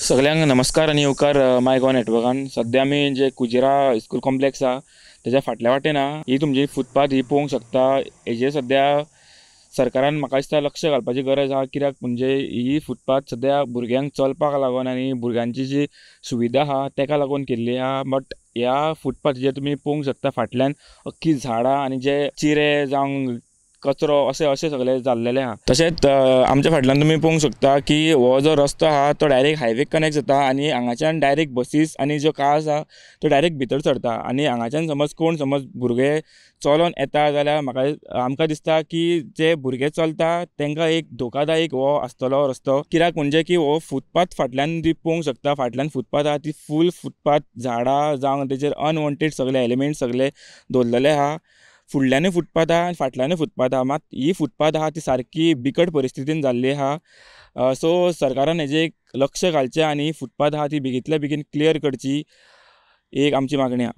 सगल्यांक नमस्कार आनी येवकार माय गोवा नेटवर्कान. सद्या आमी जे कुजिरा स्कूल कॉम्प्लेक्स आहा तेज्या फाटल्या वाटेन आहा. ही तुमची फुटपाथ ही पळोवंक शकता. हेजेर सद्या सरकारान म्हाका दिसता लक्ष घालपाची गरज आहा, कित्याक म्हणजे ही फुटपाथ सद्या भुरग्यांक चलपाक लागून आनी भुरग्यांची जी सुविधा आहा तेका लागून केल्ली आहा. बट ह्या फुटपाथीचेर तुमी पळोवंक शकता फाटल्यान अख्खी झाडां आनी जे चिरे जावं कचरो अशें अशें सगळें जाल्लेलें आहा. तशेंच आमच्या फाटल्यान तुमी पळोवंक शकता की हो जो रस्तो आहा तो डायरेक्ट हायवेक कनेक्ट जाता आनी हांगाच्यान डायरेक्ट बसीस आनी ज्यो कार्स आहा त्यो डायरेक्ट भितर सरता. आनी हांगाच्यान समज कोण समज भुरगे चलोन येता जाल्यार आमकां दिसता की जे भुरगे चलता तांकां एक धोकादायक हो आसतलो रस्तो, कित्याक म्हणजे की हो फुटपाथ फाटल्यान ती पळोवंक शकता, फाटल्यान फुटपाथ आहा ती फूल फुटपाथ झाडां जावं तेजेर अनवॉन्टेड सगळे एलिमेंट्स सगळे दवरलेले आहा. फुडल्यानूय फुटपाथ आहा आनी फाटल्यानूय फुटपाथ आहा, मात ही फुटपाथ आहा ती सारकी बिकट परिस्थितीन जाल्ली आहा. सो सरकारान हेजेर एक लक्ष घालचें आनी फुटपाथ आहा ती बेगींतल्या बेगीन क्लियर करची, एक आमची मागणी आहा.